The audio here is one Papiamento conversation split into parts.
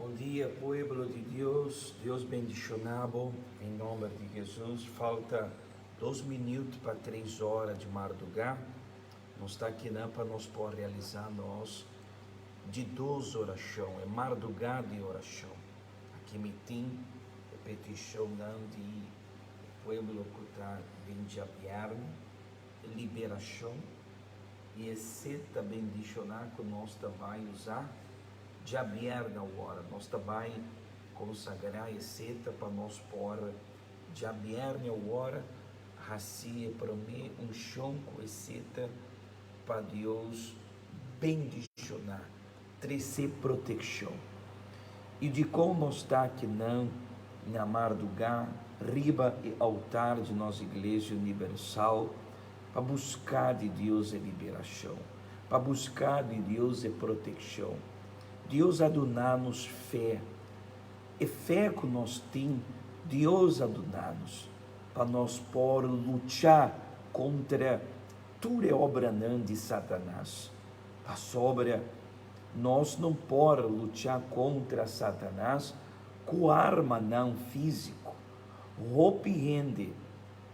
Bon dia, pueblo di Dios. Dios bendishoná bo den nòmber di Hesus. Falta 2 minüt pa 3 or di mardugá. Nos ta akinan pa nos por realisá nos di dos orashon, e mardugá di orashon. Aki mi tin e petishon di pueblo ku ta den djabièrnè, liberashon, i e zeta bendishoná ku nos bai usa djabièrnè awor. Nos bai konsagrá e zeta pa nos por djabièrnè awor, hasi promé unshon ku e zeta pa Dios bendishoná, trese protekshon. I di kon nos ta akinan na mardugá, riba e altar di nos Iglesia Universal, pa buska di Dios e liberashon, pa buska di Dios e protekshon. Dios a duna nos fe. E fe ku nos tin, Dios a duna nos, pa nos por lucha kontra tur obra di Satanas. Pasobra nos no por lucha kontra Satanas ku arma no físiko. Hopi hende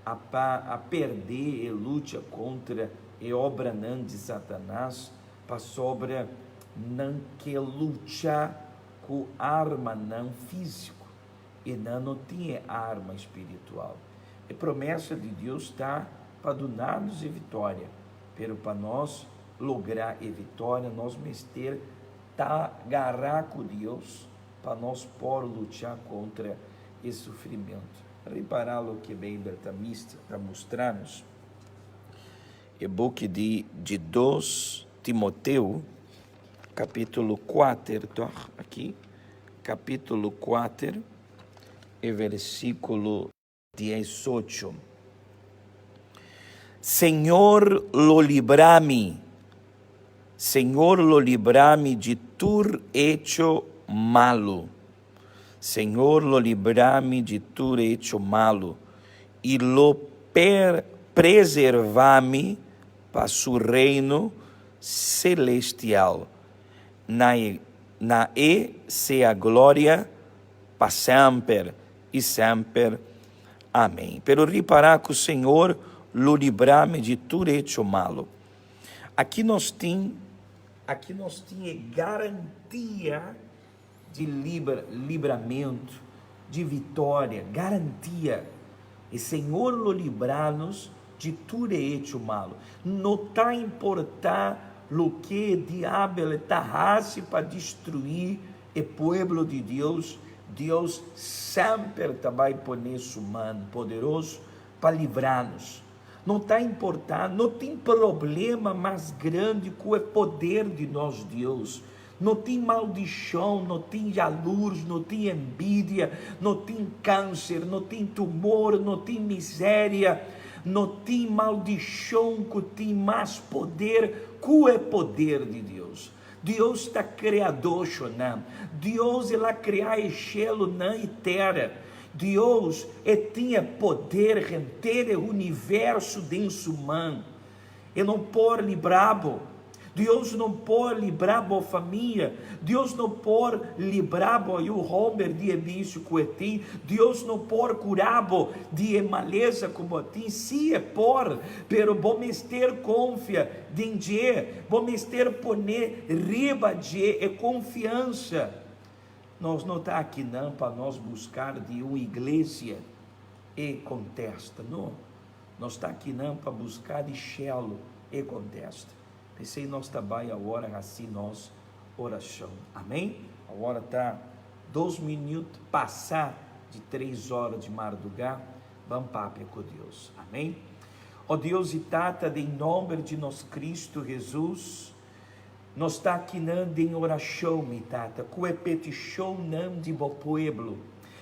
a pèrdè e lucha kontra e obra di Satanas pasobra nan ke lucha ku arma no físiko i nan no tin arma spiritual. E promesa di Dios ta pa duna nos viktoria, pero pa nos logra e viktoria, nos mester ta gará ku Dios pa nos por lucha kontra e sufrimentu. Ripará loke a Biblia ta mustrando. E book di 2 Timoteo, kapítulo 4, toch? Aki, kapítulo 4, e versíkulo 18. Señor lo libra mi, Señor lo libra mi di tur hecho malu. Señor lo libra mi di tur hecho malu i lo preservá mi pa su reino selestial. Na e sea gloria pa semper i semper. Amèn. Pero ripará ku Señor lo libra mi di tur hecho malu. Aki nos tin garantia di libramentu, di viktoria, garantia. E Señor lo libra nos di tur hecho malu. No ta importá loke diabel ta hasi pa destruí e pueblo di Dios, Dios semper ta bai pone su man poderoso pa libra nos. No ta importá, no tin problema mas grandi ku e poder di nos Dios. No tin maldishon, no tin yalurs, no tin envidia, no tin kanser, no tin tumor, no tin miseria, no tin maldishon ku tin mas poder ku e poder di Dios. Dios ta kreador, nan. Dios el a kria shelu nan i tera. Dios e tin poder henter universo den su man. E no por libra bo. Dios no por libra bo famia. Dios no por libra bo i e hòmber di bisio ku tin. Dios no por kura bo di malesa ku bo tin. Si e por, pero bo mester konfia den dje. Bo mester pone riba dje e konfiansa. Nos no ta akinan pa nos buska di un iglesia e kontesta, no. Nos ta akinan pa buska di shelu e kontesta. P'esei nos ta bai awor hasi nos orashon. Amèn? Awor ta 2 minüt pasá di 3 or di mardugá. Ban papia ku Dios. Amèn? O Dios i Tata, den nòmber di nos Kristu Hesus, nos ta akinan den orashon, mi Tata, ku e petishon di bo pueblo.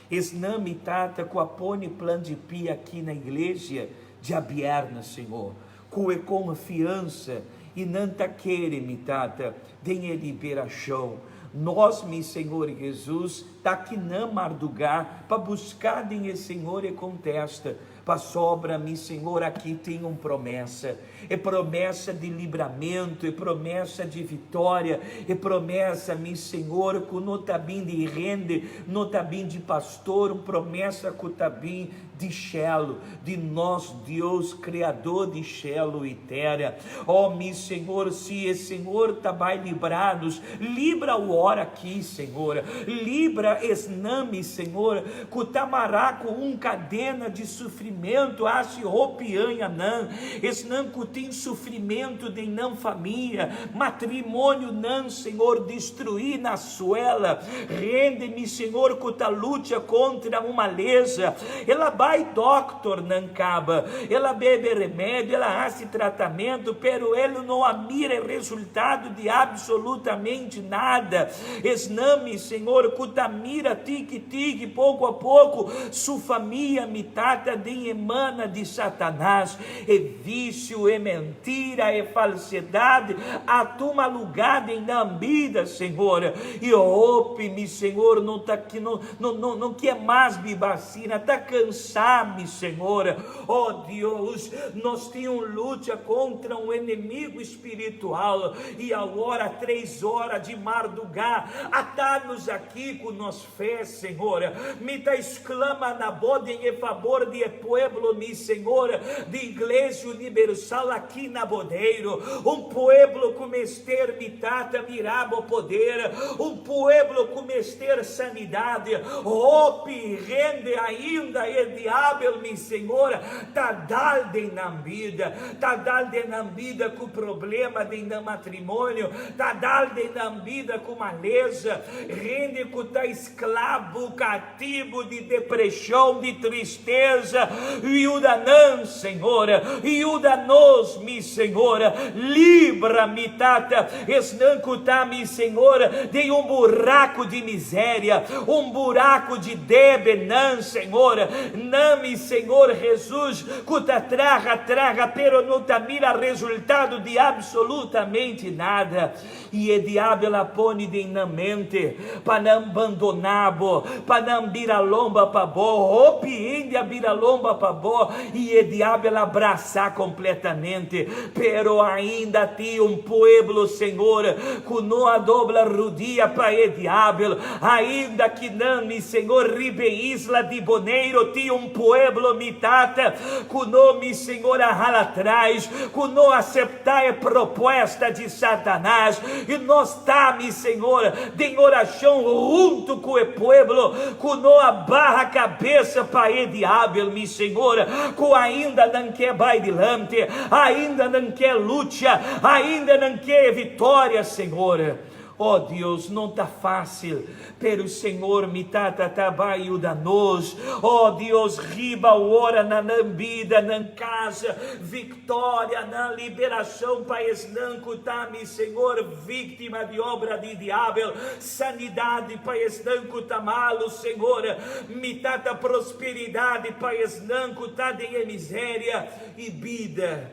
Esnan, mi Tata, ku a pone plant'i pia aki na iglesia djabièrnè, Señor, ku e konfiansa i nan ta kere, mi Tata. Den e liberashon. Nos, mi Señor Jesus, ta akinan mardugá pa buská den e Señor e kontesta. Pasobra, mi Señor, aki tin un promesa, e promesa di libramentu, e promesa di vitória, e promesa, mi Señor, ku no ta bin di hende, no ta bin di pastor, un promesa ku ta bin di shelu, di nos Dios, Kreador di shelu i tera. Oh, mi Señor, si e Señor ta bai libra nos, libra awor aki, Señor. Libra esnan, mi Señor, ku ta mará ku un kadena di sufrimentu hasi hopi añanan, esnan ku tin sufrimentu den nan famia, matrimonionan, Señor, destruí na suela, hende, mi Señor, ku ta lucha kontra un malesa, el a bai dòkternan kaba, el a bebe remedio, el a hasi tratamentu, pero el no a mira e resultado di absolutamente nada. Esnan, mi Señor, ku ta mira tiki tiki, poko a poko, su famia, mi Tata, den e mana di Satanas. E visio, e mentira, e falsedad a tuma lugá den nan bida, Señor. I hopi, mi Señor, no ta, no, no, no, no kier mas biba asina, ta kansá, mi Señor. Oh Dios, nos tin un lucha kontra un enemigo spiritual, i awor a tres ora di mardugá, ata-nos aki ku nos fe, Señor. Mi ta exclama na Bo den e fabor di e pueblo, mi Señor, di Iglesia Universal aki na Boneiru. Un pueblo cu mester, mi Tata, mira Bo poder. Un pueblo cu mester sanidad. Hopi hende ainda e diabel, mi Señor, ta dal den nan bida. Ta dal den nan bida cu problema den nan matrimonio. Ta dal den nan bida cu maleza. Hende ku ta esklabu, katibu di depreshon, di tristesa, yuda nan, Señor. Yuda nos, mi Señor. Libra mi, Tata, esnan ku ta, mi Señor, den un buraku di miseria, un buraku di debenan, Señor. Nan, mi Señor Jesus, ku ta traha, traha, pero no ta mira resultado di absolutamente nada. I e diabel a pone den nan mente pa nan bandoná bo, pa nan bira lomba pa bo. Hopi hende a bira lomba pa bo i e diabel a brasá kompletamente. Pero ainda tin un pueblo, Señor, ku no a dobla rudia pa e diabel. Ainda ki nan, mi Señor, riba e isla di Boneiru tin un pueblo, mi Tata, ku no, mi Señor, a hala tras, ku no a aseptá e propuesta di Satanas, i nos ta, mi Señor, den orashon huntu ku e pueblo ku no a baha kabesa pa e diabel, mi Señor, ku ainda nan ke bai dilanti, ainda nan ke lucha, ainda nan ke e vitoria, Señor. Oh Dios, no ta fácil, pero Señor mi Tata ta bai yuda nos. Oh Dios, riba ora na nan bida, nan casa, victoria, nan liberacion pa esnan cu ta, mi Señor, victima di obra di diabel, sanidad pa esnan cu ta malo, Señor, mi Tata, prosperidad pa esnan cu ta den e miseria y bida.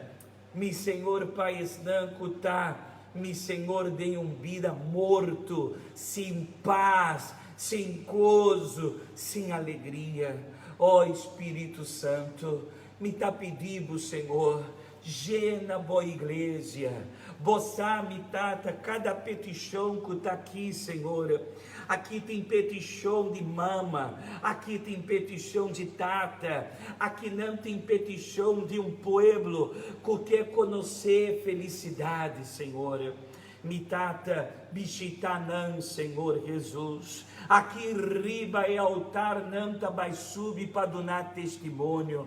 Mi Señor pa esnan cu ta, mi Señor, den un bida morto, sin paz, sin gozo, sin alegria. Oh Spirito Santo, mi ta pidi bo, Señor, jena bo iglesia. Bo sa, mi Tata, cada peticion cu ta aki, Señor. Aki tin petishon di mama, aki tin petishon di tata, akinan tin petishon di un pueblo ku ke konosé felisidat, Señor. Mi Tata, bishitá nan, Señor Hesus. Aki riba e altar nan ta bai subi pa duna testimonio.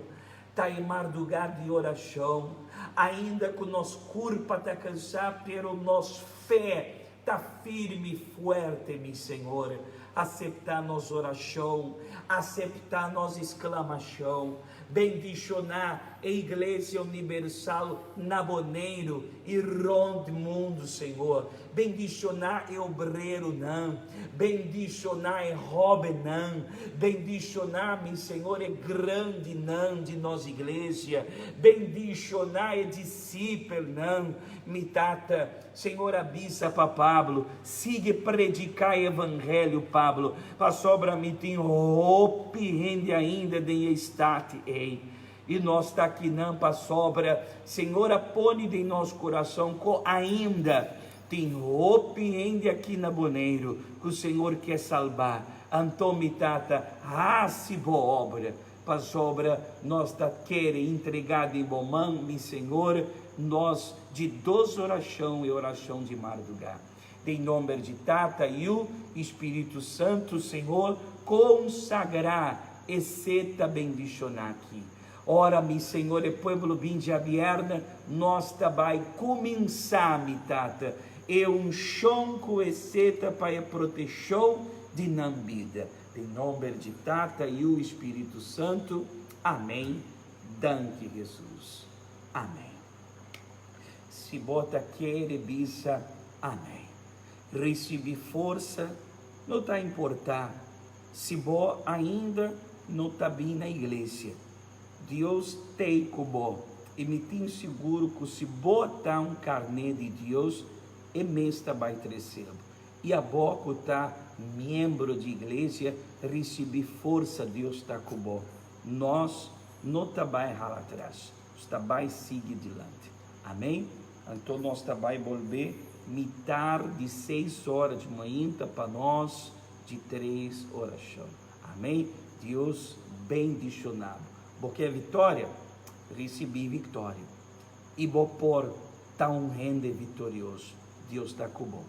Ta e mardugá di orashon, ainda ku nos kurpa ta kansá, pero nos fe Ta firme i fuerte, mi Señor. Acepta nos oracion, acepta nos exclamacion. Bendishoná e Iglesia Unibersal na Boneiru i rònt mundu, Señor. Bendishoná e obreronan. Bendishoná e hóbennan. Bendishoná, mi Señor, e grandinan di nos iglesia. Bendishoná e disipelnan, mi Tata. Señor a bisa pa Pablo, Sigui prediká e evangelio, Pablo, pasobra mi tin hopi hende ainda den e stat ei. I nos ta akinan pasobra Señor a pone den nos kurason ku ainda tin hopi hende aki na Boneiru ku Señor ke salbá. Anto mi Tata, hasi bo obra, pasobra nos ta kere entregá den bo man, mi Señor, nos di dos orashon e orashon di mardugá. Den nomber di Tata, Yu i Spiritu Santu, Señor, konsagrá e seta bendishoná aki. Ora, mi Señor, e pueblo bin djabièrnè, nos ta bai kuminsá, mi Tata, e unshon ku e seta pa e proteshon di nan bida. Den nomber di Tata, Yu i Spiritu Santu. Amèn. Danki, Hesus. Amèn. Si bo ta kere bisa amèn. Risibí forsa no ta importá si bo ainda no ta bin na iglesia. Dios t'ei ku bo i mi tin sigur ku si bo ta un karné di Dios, e mes ta bai trese bo. I abo ku ta miembro di iglesia, risibí forsa, Dios ta ku bo. Nos no ta bai hala atras. Nos ta bai sigui dilanti. Amén? Anto nos ta bai bolbe mitar di seis ora di mainta pa nos di tres orashon. Amén? Dios bendishona bo. Bo ke viktoria? Risibí viktoria. I bo por ta un hende viktorioso. Dios ta ku bo.